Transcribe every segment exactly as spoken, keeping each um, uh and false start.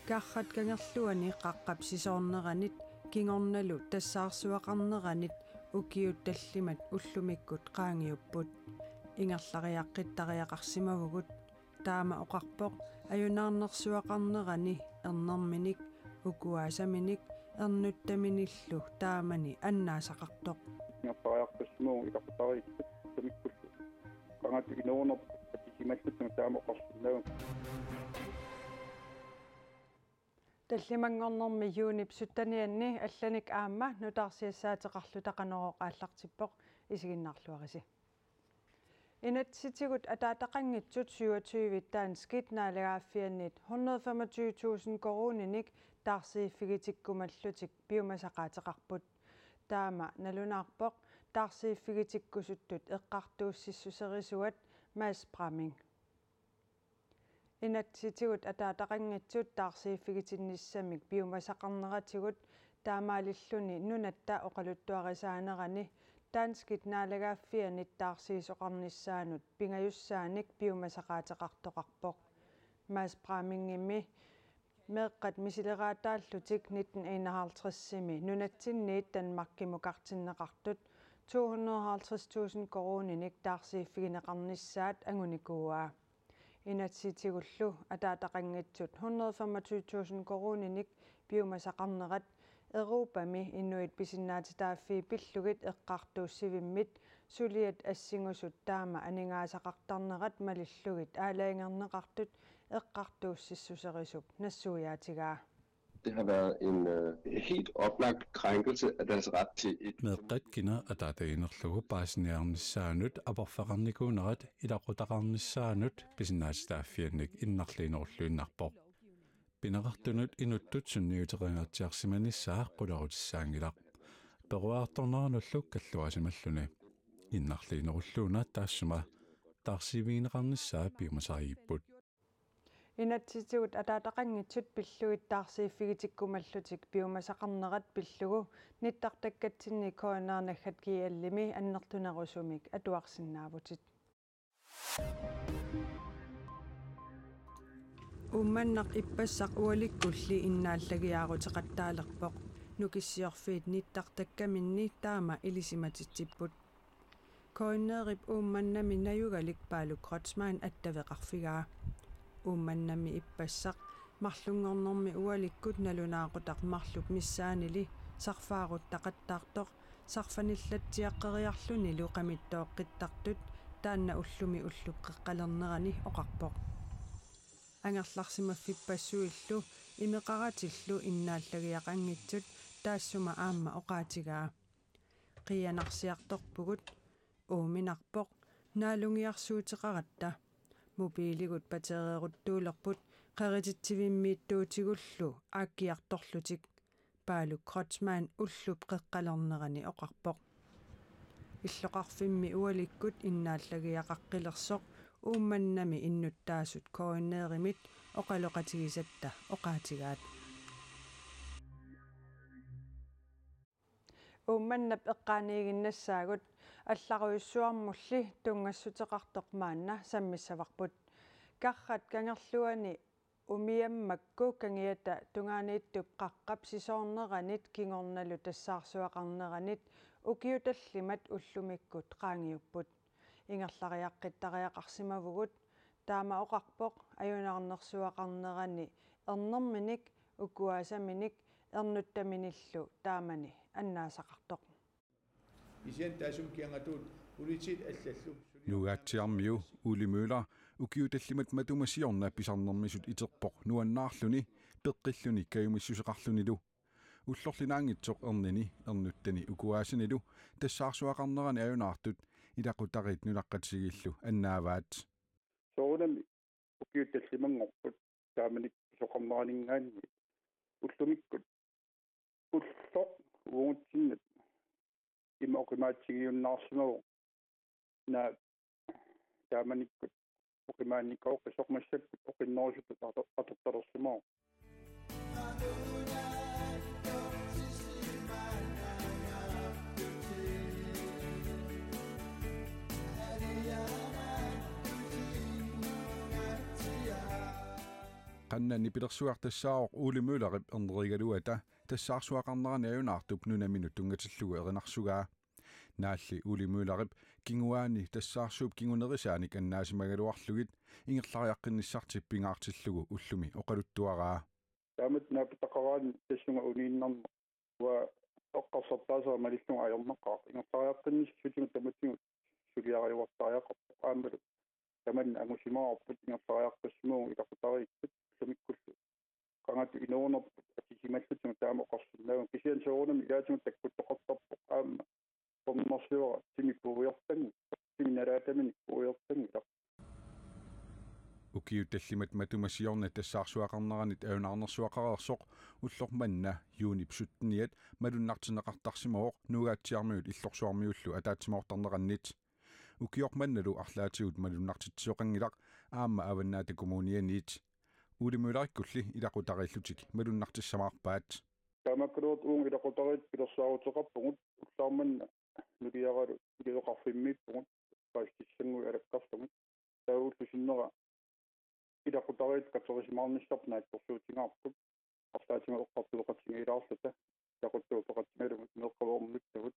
Karrat Kangerluani qaqqap sisoorneranit kingornalu tassaarsuaqarneranit ukiut tallimat ullumikkut qaangiupput. Ingerlariaqqittariaqarsimavugut. Taama oqarpoq ajunaarnersuaqarnerani ernerminik, ukuaasaminik, ernuttaminillu taamani annaasaqartoq. Ingerlariaqqissimavunga ilaqutariit ullumikkut. Qangatut inuunerput atisimallutik taama oqarsinnaavugut. Tallimanngornermi juunip syttenianni allanik aamma nutaarsiassaateqarluta Qanorooq aallartippoq, isiginnaarluarisi. Inatsisitigut ataataqanngitsut syvogtyve danskit naalagaaffiannit hundrede femogtyve tusind koruuninik taarsiiffigitikkumallutik piumasaqaateqarput. Taama nalunaarpoq taarsiiffigitikkusuttut eqqartuussissuserisuat Mads Bramming. Inatsisitigut ataataqanngitsut taarsiiffigitinnissamik piumasaqarneratigut taamaalilluni nunatta oqaluttuarisaanerani danskit naalagaaffiannit taarsiisoqarnissaanut pingajussaanik piumasaqaateqartoqarpoq. Mads Brammingimi meeqqat misileraataallutik nitten enoghalvtredsimi nunatsinniit Danmarkimukartinneqartut to hundrede og halvtreds tusind koruuninik taarsiiffigineqarnissaat angunikuuaa. Inatsisitigullu ataataqanngitsut hundrede femogtyve tusind koruuninik piumasaqarnerat Europami inuit pisinnaatitaaffii pillugit eqqartuussivimmit suliat assingusut taama aningaasaqartarnerat malillugit aalajangerneqartut eqqartuussissuserisup nassuiaatigaa. Det har været en øh, helt oplagt krænkelse af deres ret til et Meeqqat kina ataataginerlugu paasiniarnissaanut aporfeqarnikuunerat ilaqutaqarnissaanut pisinnaatitaaffiannik innarliinerulluinnarpoq. Pineqartunut inuttut sunniuteqangaatsiarsimanissaa qulerutissaanngilaq. Peruaartorneranullu kalluaasimalluni. Innarliinerulluuna taassuma taarsiivigineqarnissaa piumasarigipput. Inatsisitigut ataataqanngitsut pillugit taarsiiffigitikkumallutik piumasaqarnerat pillugu nittartakkatsinni K N R naggat G L-imi annertunerusumik atuarsinnaavutit. Uummannaq ippassaq ualikkulli innaallagiaaruteqattaalerpoq. Nukissiorfiit nittartakkaminni taama ilisimatitsipput. K N R-ip Uummannami najugalik Paalu Kreutzmann attaveqarfigaa. Uummannami ippassaq marlunngornermi ualikkut nalunaaqutaq marluk missaanili sarfaaruttaqattaartoq sarfanillatsiaqqeriarlunilu qamittooqqittartut taanna ullumi ullup qeqqalernerani oqarpoq. Angerlarsimaffipassuillu imeqaratillu innaallagiaqanngitsut taassuma aamma oqaatigaa. Qiianarsiartorpugut, uuminarpoq, naalungiarsuuteqaratta. Mobiiligut battereeruttuulerput qerititsivimmiittuutigullu aakkiartorlutik, Paalu Kreutzmann ullup qeqqalernerani oqarpoq. Illoqarfimmi ualikkut innaallagiaqaqqilersoq Uummannami innuttaasut K N R-imit oqaloqatigisatta oqaatigaat. Uummannap eqqaaniiginnassaagut allarujussuarmulli tunngassuteqartoq maanna sammissavarput. Karrat Kangerluani umiammakku kangiata tungaaniittup qaqqap sisoorneranit kingornalu tassaarsuaqarneranit ukiut tallimat ullumikkut qaangiupput. Ingerlariaqqittariaqarsimavugut, taama oqarpoq ajunaarnersuaqarnerani ernerminik, ukuaasaminik, ernuttaminillu taamani annaasaqartoq. Kisianni taassuma kiangatuut politiit allallu. Nuugaatsiarmiu Ole Møller ukiut tallimat matuma siorna pisarnermisut iterpoq nuannaarluni, peqqilluni kajumissuseqarlunilu. Ullorlinaanngitsoq ernini, ernuttani ukuaasanilu tassaarsuaqarnerani ajunaartut ilaqutariit nunaqqatigiillu annaavaat. Soorunami ukiut tallimanngorput taamanikkut pisoqarneraninngaanniit ullumikkut ulloq uagutsinnut ima oqimaatsigiunnaarsimavoq, naak taamanikkut oqimaannikooq, soorlu massakkut oqinnerusutut ator-, atortalersimavoq. Anna nipilersugartassaavoq Ole Møllerip ernerigaluata tassaarsuaqarnerani ajunaartup nunaminut tunngatillugu erinarsugaa. Naalli Ole Møllerip kinguaani tassaarsuup kingunerisaanik annaasimagaluarlugit ingerlariaqqinnissartik pingaartillugu ullumi oqaluttuaraa. Taamatut naapitaqaraanni tassunga uniinnarneq uanga eqqarsartaasera malillunga ajornaqaaq. Ingerlariaqqinnissutigut tamatigut suliariuartariaqarpoq aammalu tamanna angusimaarput ingerlariaqqissimavunga ilaqutariittut ullumikkut qangatut inuunerput atisimallutigu taama oqarsinnaavugut kisianni soorunami ilaatigut takkuttoqartarpoq aamma tornersiora timi puiortanngilaq timi nalaataminik puiortanngilaq. Ukiut tallimat matuma siorna tassaarsuaqarneranit ajunaarnersuaqareersoq ulloq manna juunip sytteniat malunnartinneqartarsimavoq Nuugaatsiarmiut Illorsuarmiullu ataatsimoortarnerannit. Ukioq mannalu arlaatigut malunnartitsisoqanngilaq aamma Avannaata Kommunianiit. Ole Møllerikkulli ilaqutariillutik malunnartissamaarpaat. Taamaakkaluartoq uunga ilaqutariit pilersaaruteqarpugut ullaaq manna nuliaralu ilioqarfimmiippugut paasitissannguit alakkarlugit. Taava ullup sinnera ilaqutariit katerisimaarnissarput naatsorsuutigaarput. Arlaatigut eqqartueqatigiilaarluta ilaquttuuppaqatigalugit meeqqavut ornuttugut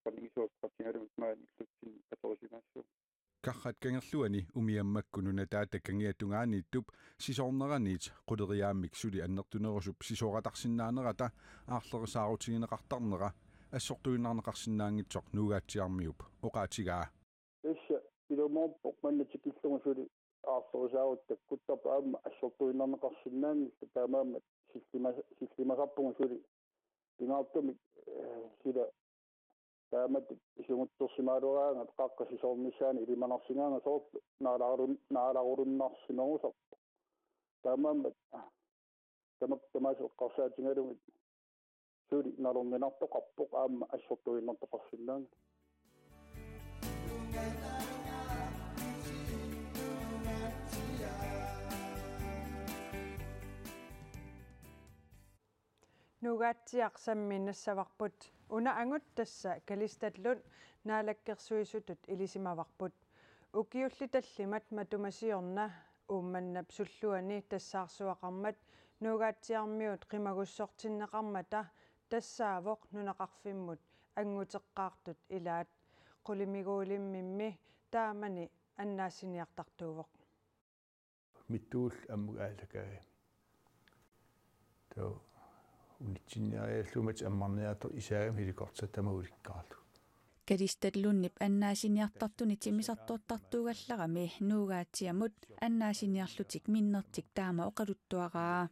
qanigisuappaqatigalugit maani illutsinni katerisimaassuugut. Karrat Kangerluani umiammakku nunataata kangiatungaaniittup sisoorneraniit quleriaammik suli annertunerusup sisoorataarsinnaanerata aarlerisaarutigineqartarnera assortuinnarneqarsinnaanngitsoq Nuugaatsiarmiup oqaatigaa. Tassa ilumoorpoq manna tikillugu suli aarlerisaarut takkuttarput aamma assortuinnarneqarsinnaanngillat taamaammat sillima-, sillimasarpugut suli pingaartumik, eh, sila taamatut isuguttorsimagaluaraangat qaqqap sisoornissaanut ilimanarsigaangat soorlu naalarun-, naalarulunnarsimagusaarpoq. Taamaammat tamakku tamaasa eqqarsaatigalugit suli nalorninartoqarpoq aamma assortuinnartoqarsinnaanngilaq. Nuugaatsiaq sammiinnassavarput. Una angut tassa Kalistat Lund naalakkersuisutut ilisimavarput. Ukiulli tallimat matuma siorna Uummannap sulluani tassaarsuaqarmat Nuugaatsiarmiut qimagussortinneqarmata tassaavoq nunaqarfimmut anguteqqaartut ilaat. Qulimiguulimmimmi taamani annaassiniartartuuvoq. Mittuul ammuk aallakaagi. Taava unitsinniariallugu ammarniartoq isaagami helikopteri tamaat ulikkaarlugu. Kalistat Lundip annaassiniartartuni timmisartortartuugallarami Nuugaatsiamut annaassiniarlutik minnertik taama oqaluttuaraa.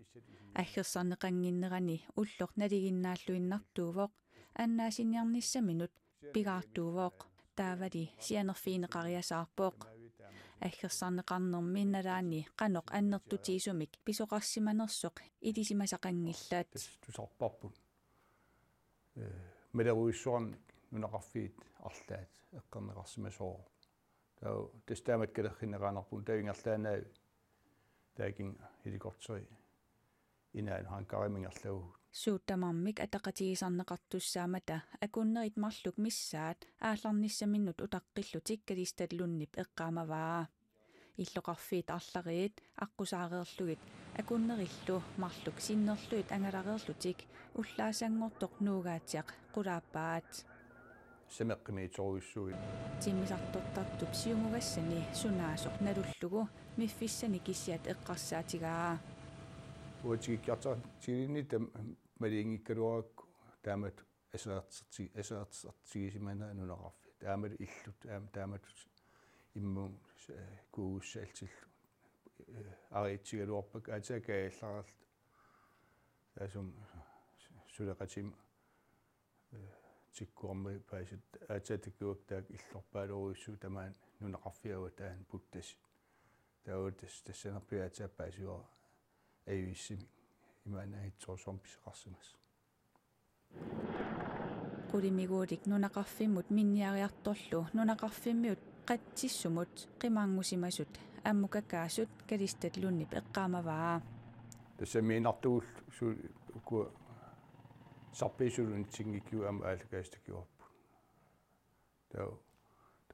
Aggersarneqannginnerani ulloq nalinginnaalluinnartuuvoq annaassiniarnissaminut pigaartuuvoq taavali sianerfigineqariasaarpoq. Aggersarneqarnermi nalaani qanoq annertutigisumik pisoqarsimanersoq ilisimasaqanngillat. Tassa tusarparput. Eh, malerujussuarnik nunaqarfiit arlaat eqqorneqarsimasooq. Taava tassa taamatut kalerrinneqaannarpugut taava ingerlaannaq taakin helikopteri inaanut hangarimi ingerlavugut. Suut tamarmik ataqatigiisarneqartussaammata akunnerit marluk missaat aallarnissaminnut utaqqillutik Kalistat Lundip eqqaamavaa. Illoqarfiit arlariit aqqusaareerlugit akunnerillu marluk sinnerlugit angalareerlutik ullaassanngortoq Nuugaatsiaq qulaappaat. Sameqqimiitorujussuit. Timmisartortartup siumugassani sunaasoq nalullugu miffissani kisiat eqqarsaatigaa. Uatsigikkiartartigilinni tam-, maliinngikkaluarakku taamatut aserorterti-, aserortertigisimanera nunaqarfiit. Taamalu illut, aamma taamatut immut, eh, kuugussaaltillu. Eh, ariitsigaluarpakka aatsaat kaajallaralluta. Taassuma suleqatima tikkuarmi paasivara aatsaat takuakka taakku illorpaalorujussuit tamaani nunaqarfiup avataani puttasit. Taava tassa tassanerpiaq aatsaat paasivara ajuissimik imaannaanngitsorsuarmik pisoqarsimasoq. Qulimiguulik nunaqarfimmut minniariartorlu nunaqarfimmiut qatsissumut qimarngusimasut ammukakaasut Kalistat Lundip eqqaamavaa. Tassamiinnartugullu su-, ukua sarpiisut unitsinngikkigut aamma aallakaasut takuarput. Taava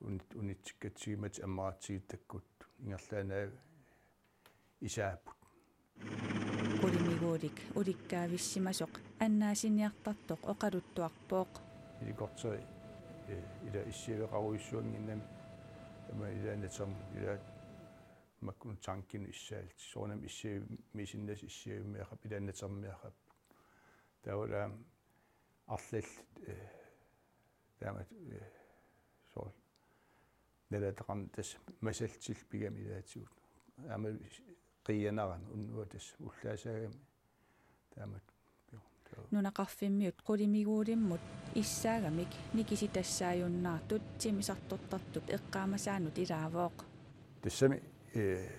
unit-, unitsikkatsigimmata ammaratsigittakkut ingerlaannaq isaapput. Qulimiguulik ulikkaavissimasoq annaasiniartartoq oqaluttuarpoq. Helikopteri, eh, ila issiaveqarujussuannginnami, tamaani ila naterm-, ila makkunut tankinut issaallutik. Soorunami issiavimmiisinnaasut issiavimmiaqarput, ila natermiaqarput. Taavalu aamma arlallit, eh, taamatut, eh, soorlu nalaataqarneq tassa masallutillu pigamik ilaatigut. Aamma qiianarami unnuaq tassa ullaassaagami taamatut. Nunaqarfimmiut qulimiguulimmut issaagamik nikisitassaajunnaartut timmisartortartut eqqaamasaannut ilaavoq. Tassami, eh,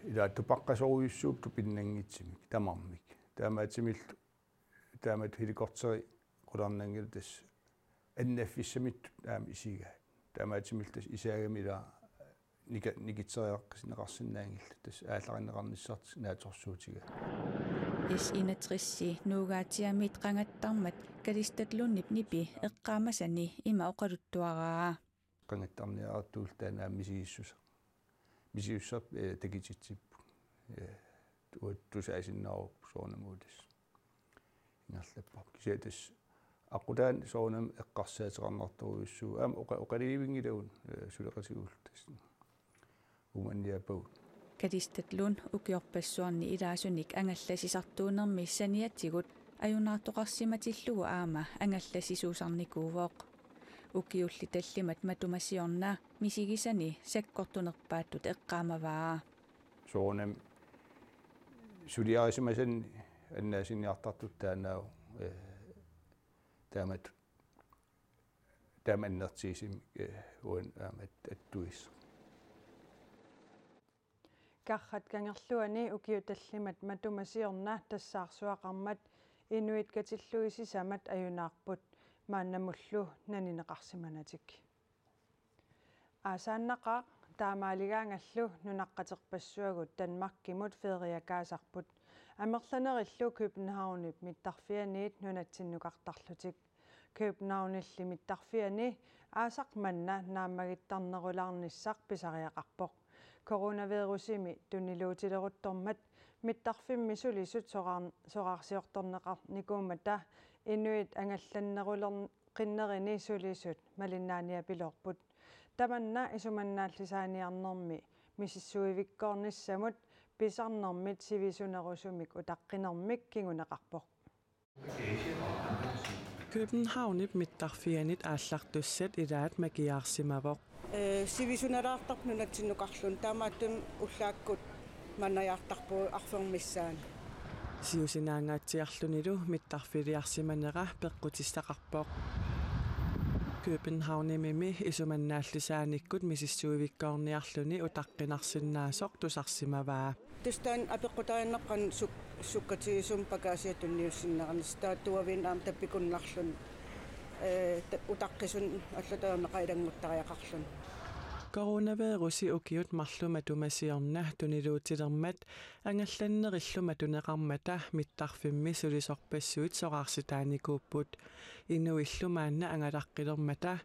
ila tupaqqasorujussuupput tupinnanngitsumik tamarmik. Taamaattumillu taamatut helikopteri qularnanngilaq tassa annaffissamittut aamma isigaat. Taamaattumillu tassa isaagami ila nika-, nikitseriaqqisinneqarsinnaanngillat tassa aallarinneqarnissartik naatsorsuutigaat. S enogtres Nuugaatsiamiit qangattarmat Kalistat Lundip nipi eqqaamasani ima oqaluttuaraa. Qangattarniartuulluta aamma misigissutsit. Misigissutsit, eh, takutitsipput. Eh, tu-, tusaasinnaavarput soorunami tassa. Ingerlapparput. Kisianni tassa aqqutaani soorunami eqqarsaateqarnartorujussuuvoq. Aamma oqa-, oqalugivinngilagut, eh, suleqatigullu tassa. Uumanniapagut. Kalistat Lund ukiorpassuarni ilaasunik angallasisartuunermi saniatigut ajunaartoqarsimatillugu aamma angallasisuusarnikuuvoq. Ukiulli tallimat matuma siorna misigisani sakkortunerpaattut eqqaamavaa. Soorunami suliarisimasanni annaasiniartartut taannaavoq, eh, taamatut. Taama annertuumik, eh, uani aamma at-, attuissoq. Karrat Kangerluani ukiut tallimat matuma siorna tassaarsuaqarmat inuit katillugit sisamat ajunaarput maannamullu nanineqarsimanatik. Aasaannaqaaq taamaaligaangallu nunaqqaterpassuagut Danmarkimut feriakaasarput. Amerlanerillu Københavnip mittarfianiit nunatsinnukartarlutik. Københavnilli mittarfiani aasaq manna naammagittarnerulaarnissaq pisariaqarpoq. Coronavirusimi tuniluutileruttormat mittarfimmi sulisut soraar-, soraarsiortorneqarnikuummata inuit angallanneruler-, qinnerini sulisut malinnaaniapiloorput. Tamanna isumannaallisaaniarnermi misissuivikkoornissamut pisarnermit sivisunerusumik utaqqinermik kinguneqarpoq. Københavnip mittarfianit aallartussat ilaat makiaarsimavoq. Eh, sivisunalaartarpoq nunatsinnukarluni, taamaattumik ullaakkut mannajaartarpugut arfermissaani. Siusinaangaatsiarlunilu mittarfiliarsimanera peqqutissaqarpoq. Københavnimimi isumannaallisaanikkut misissuivikkoorniarluni utaqqinarsinnaasoq tusarsimavaa. Tassa taanna apeqqutaaginnarpoq qanoq suk-, sukkatigisumik pakaasiat tunniussinneranissaq, taava tuaviineq aamma tappikunnarluni, eh, ta-, utaqqisunik allatut ajornaqaaq ilannguttariaqarluni. Coronavirusi ukiut marluk matuma siorna tuniluutilermat angallannerillu matuneqarmata mittarfimmi sulisorpassuit soraarsitaanikuupput. Inuillu maanna angalaqqilermata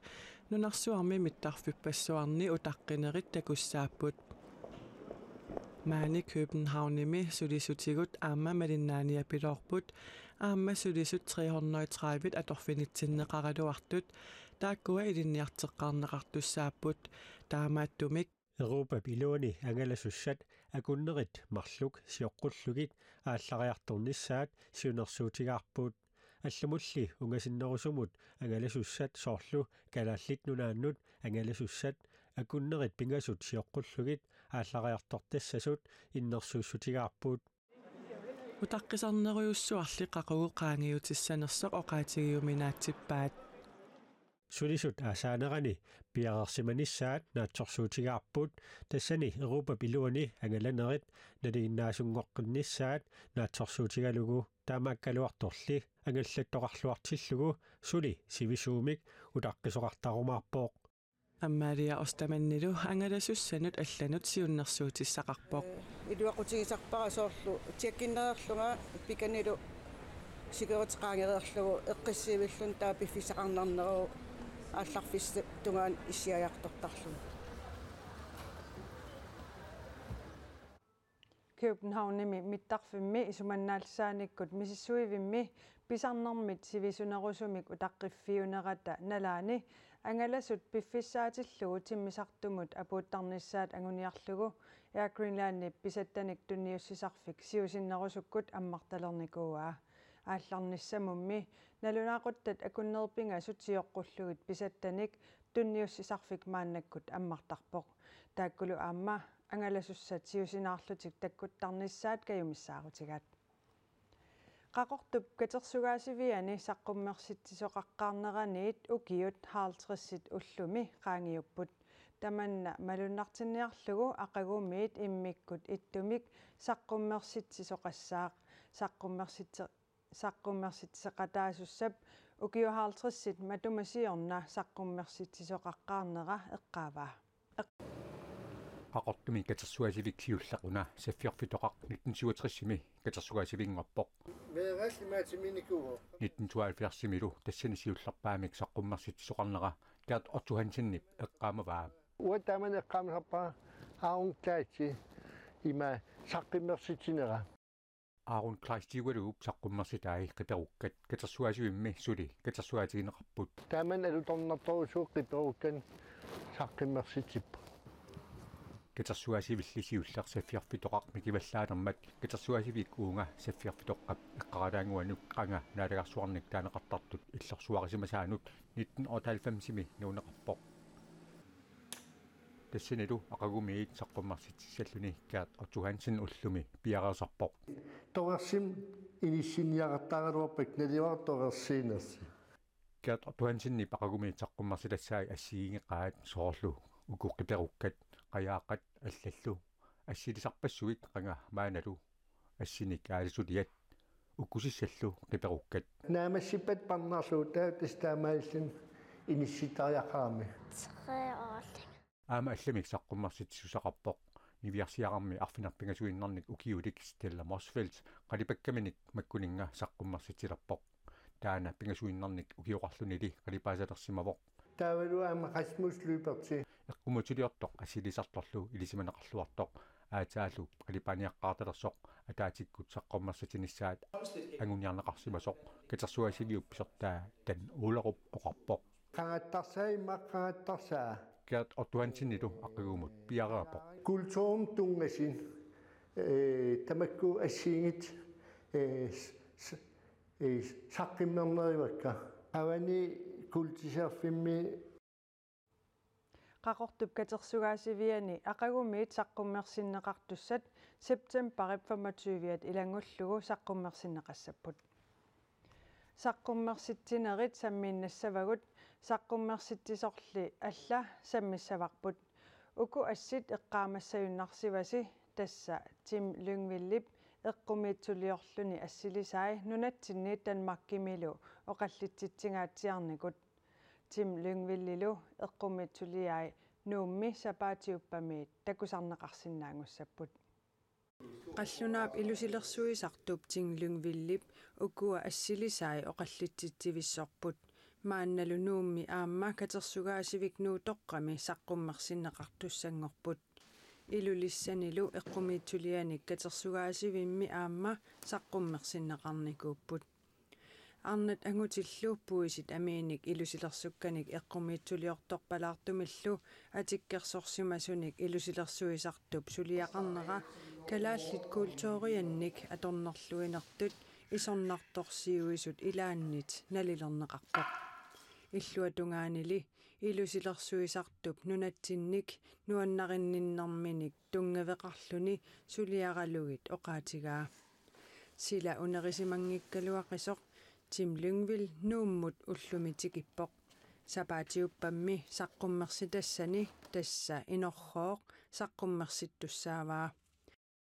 nunarsuarmi mittarfippassuarni utaqqinerit takussaapput. Maani Københavnimi sulisutigut aamma malinnaaniapiloorput, aamma sulisut tre hundrede og tredive atorfinitsinneqaraluartut, taakkua ilinniarteqqaarneqartussaapput, taamaattumik Europap iluani angalasussat akunnerit marluk sioqqullugit aallariartornissaat siunnersuutigaarput. Allamulli ungasinnerusumut angalasussat soorlu Kalaallit Nunaannut angalasussat akunnerit pingasut sioqqullugit aallariartortassasut innersuussutigaarput. Utaqqisarnerujussuarli qaqugu qaangiutissanersoq oqaatigiuminaatsippaat. Sulisut aasaanerani piareersimanissaat naatsorsuutigaarput, tassani Europap iluani angalanerit nalinginnaasunngortinnissaat naatsorsuutigalugu, taamaakkaluartorli angallattoqarluartillugu suli sivisuumik utaqqisoqartarumaarpoq. Amalia Ostermannilu angalasussanut allanut siunnersuutissaqarpoq. Iluaqutigisarpara soorlu tjekkinnereerlunga pikanilu sikkeriti qaangereerlugu eqqissiivilluni taava piffissaqarnarneruvoq aallarfissap tungaanut issiajartortarlugu. Københavnimi mittarfimmi isumannaallisaanikkut misissuivimmi pisarnermit sivisunerusumik utaqqiffiunerata nalaani angalasut piffissaatillugu timmisartumut apuuttarnissaat anguniarlugu Air Greenlandip pisattanik tunniussisarfik siusinnerusukkut ammartalernikuuaa. Aallarnissamummi nalunaaquttat akunnerit pingasut sioqqullugit pisattanik tunniussisarfik maannakkut ammartarpoq. Taakkulu aamma angalasussat siusinaarlutik takkuttarnissaat kajumissaarutigaat. Qaqortup katersugaasiviani saqqummersitsisoqaqqaarneraniit ukiut halvtredsit ullumi qaangiupput. Tamanna malunnartinniarlugu aqagumiit immikkut ittumik saqqummersitsisoqassaaq. Saqqummersitsi-, saqqummersitsisoqataasussap ukiut halvtredsit matuma siorna saqqummersitsisoqaqqaarnera eqqaavaa. Qaqortumi katersugaasivik siulleq una Saffiorfitoqaq nitten syvogtresimi katersugaasivinngorpoq. Meeraalli maatiminikuuvoq. Nitten tooghalvfjerdsimilu tassani siullerpaamik saqqummersitsisoqarnera Gert Otto Hansenip eqqaamavaa. Uanga taamani eqqaamasarpara Aaron Kleist ima saqqummersitsinera. Aaron Kleist iugaluup saqqummersitai qiperukkat katersugaasivimmi suli katersugaatigineqarput. Taamani alutornartorujussuuvoq qiperukkat saqqummersitsipput. Katersugaasivilli siulleq Saffiorfitoqaq mikivallaanermat katersugaasivik uunga Saffiorfitoqqap eqqaralaannguanut qanga naalagarsuarnik taaneqartartut illorsuarisimasaanut nitten otteoghalvfemsimi nuunneqarpoq. Tassanilu aqagumiit saqqummersitsissalluni Gert Otto Hansen ullumi piareersarpoq. Torersumik inissinniaqartaraluarpakka naluara torersuinersi. Gert Otto Hansenip aqagumiit saqqummersitassaat assigiinngeqaat soorlu uku qiperukkat, qajaaqat allallu. Assilisarpassuit qanga maannalu assinik aalasuliat ukkusissallu qiperukkat. Naammassippat parnaarlugu taava tassa taamaalilluni inissittariaqarami. Tre år længe. Aamma allamik saqqummersitsissaqarpoq. Niviarsiarami arfineq-pingasuinnarnik ukiulik Stella Motzfeldt qalipakkaminik makkuninnga saqqummersitsilerpoq. Taanna pingasuinnarnik ukioqarlunili qalipaasalersimavoq. Taavalu aamma Rasmus Lyberth. Eqqumiitsuliortoq assilisartorlu ilisimaneqarluartoq aatsaat qalipaaniaqqaartalersoq ataatsikkut saqqummersitsinissaat anguniarneqarsimasoq katersugaasiviup pisortaa Dan Olerup oqarpoq. Qangattarsaa immaqa qangattarsaa. Gert Otto Hansenilu aqagumut piareerpoq. Kulturimut tunngasut, eh, tamakku assigiinngitsut, eh, s-, s-, eh, saqqummernerivakka. Avani kultiserfimmi. Qaqortup katersugaasiviani aqagumiit saqqummersinneqartussat septembarip femogtyviat ilanngullugu saqqummersinneqassapput. Saqqummersitsinerit sammiinnassavagut, saqqummersitsisorli alla sammissavarput. Uku assit eqqaamassagunnarsivasi, tassa Tim Lyngvildip eqqumiitsuliorluni assilisai nunatsinni Danmarkimilu oqallitsitsingaatsiarnikut. Tim Lyngvildilu eqqumiitsuliai Nuummi sapaatiuppamiit takusarneqarsinnaanngussapput. Qallunaap ilusilersuisartup Tim Lyngvildip ukua assilisai oqallitsitsivissorput. Maannalu Nuummi aamma katersugaasivik Nuutoqqami saqqummersinneqartussanngorput. Ilulissanilu eqqumiitsulianik katersugaasivimmi aamma saqqummersinneqarnikuupput. Arnat angutillu puisit amiinik ilusilersukkanik eqqumiitsuliortorpalaartumillu atikkersorsimasunik ilusilersuisartup suliaqarnera kalaallit kulturiannik atornerluinertut isornartorsiuisut ilaannit nalilerneqarpoq. Illuatungaanili ilusilersuisartup nunatsinnik nuannarinninnerminik tunngaveqarluni suliaralugit oqaatigaa. Sila unerisimanngikkaluaqisoq Tim Lyngvild Nuummut ullumi tikippoq. Sapaatiuppammi saqqummersitassani tassa inorrooq saqqummersittussaavaa.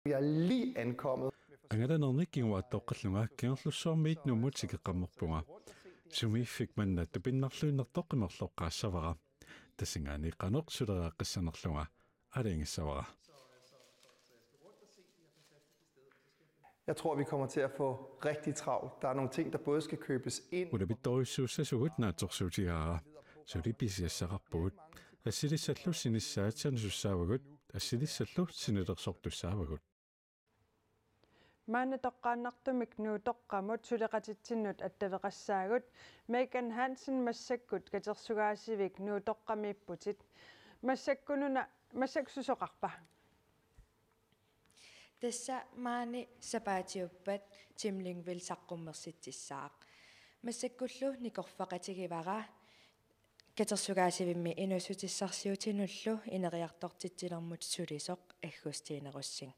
Jeg er lige ankommet. Angalanernik kinguaattoqqillunga Kangerlussuarmiit Nuummut tikeqqammerpunga. Sumiiffik manna tupinnarluinnartoq qimerloqqaassavara. Tassungaannaq qanoq sulereqqissanerlunga alingissavara. Jeg tror, vi kommer til at få rigtig travlt. Der er nogle ting, der både skal købes ind. Ulapittorujussuussasugut naatsorsuutigaara. Suli pisiassaqarpugut. Assilissallu sinissaat sanasussaavagut. Assilissallu sinilersortussaavagut. Maanna toqqaannartumik Nuutoqqamut suleqatitsinnut attaveqassaagut. Megan Hansen, massakkut katersugaasivik Nuutoqqamiipputit. Massakkununa, massakkut susoqarpa? Tassa maani sapaatiuppat Jim Lyngvild saqqummersitsissaaq. Massakkullu nikorfaqatigivara katersugaasivimmi inuussutissarsiutinullu ineriartortitsinermut sulisoq Aggustiina Rosing.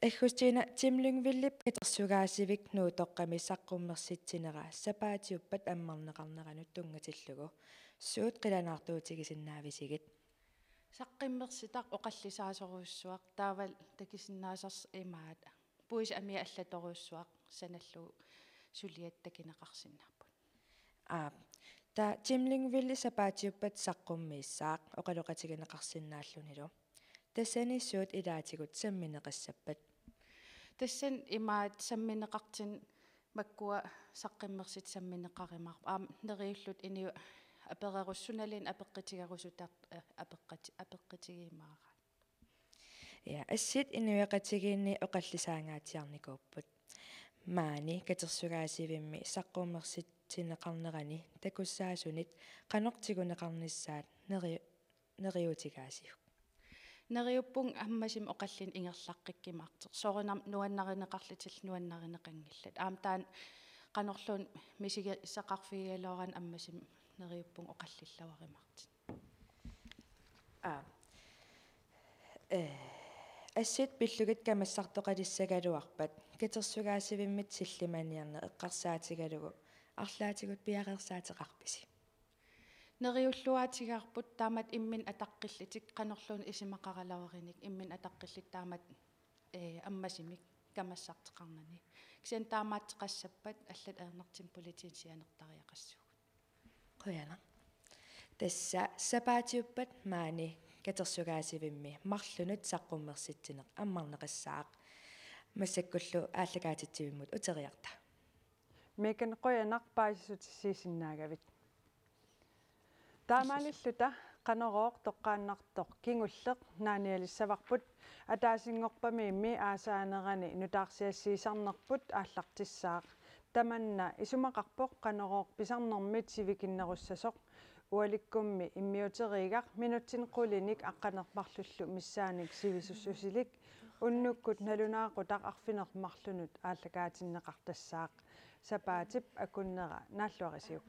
Aggustiina, Jim Lyngvildip katersugaasivik Nuutoqqami saqqummersitsinera sapaatiuppat ammarneqarneranut tunngatillugu suut qilanaartuutigisinnaavisigit? Saqqummersitaq oqallisaasorujussuaq, taavalu takusinnaasarsi imaat: puisit amia allatorujussuaq, sanallugu suliat takuneqarsinnaapput. Aap. Taava Jim Lyngvildi sapaatiuppat saqqummiissaaq oqaloqatigineqarsinnaallunilu. Tassani suut ilaatigut sammineqassappat? Tassani imaat sammineqartut makkua saqqummersitat sammineqarumaarput. Aamma neriulluta inuit apererusutut sunaluunniit apeqqutigerusutut, eh, apeqqut-, apeqqutigiumaaraat. Ja, assit inuiaqatigiinni oqallisaangaatsiarnikuupput. Maani katersugaasivimmi saqqummersitsineqarnerani takussaasunit qanoq tiguneqarnissaat neri-, neriuutigaasiuk? Neriuppunga ammasumik oqallinneq ingerlaqqikkumaartoq. Soorunami nuannarineqarlutillu nuannarineqanngillat. Aamma taanna qanorluunniit misigisaqarfigigaluaraanni ammasumik neriuppunga oqallillarumaartut. Aa. Ee, assit pillugit kamassartoqalissagaluarpat katersugaasivimmit sillimaniarneq eqqarsaatigalugu arlaatigut piareersaateqarpisi? Neriulluaatigaarput taamatut imminnut ataqqillutik, qanorluunniit isumaqaraluarunik imminnut ataqqillutik taamatut, ee, ammasumik kamassartoqarnani. Kisianni taamaattoqassappat allatut ajornartumik politiinut sianertariaqassuugut. Qujanaq. Tassa sapaatiuppat maani katersugaasivimmi marlunut saqqummersitsineq ammarneqassaaq. Massakkullu aallakaatitsivimmut uteriarta. Megan, qujanaq paasissutissiisinnaagavit. Taamaalilluta Qanorooq toqqaannartoq kingulleq naanialissavarput. Ataasinngorpamiimmi aasaanerani nutaarsiassiisarnerput aallartissaaq. Tamanna isumaqarpoq Qanorooq pisarnermit sivikinnerussasoq. Ualikkummi immiuteriigaq minutsinik qulinik aqqaneq-marlullu missaannik sivisussusilik unnukkut nalunaaqutaq arfineq-marlunut aallakaatinneqartassaaq. Sapaatip akunnera naalluarisiuk.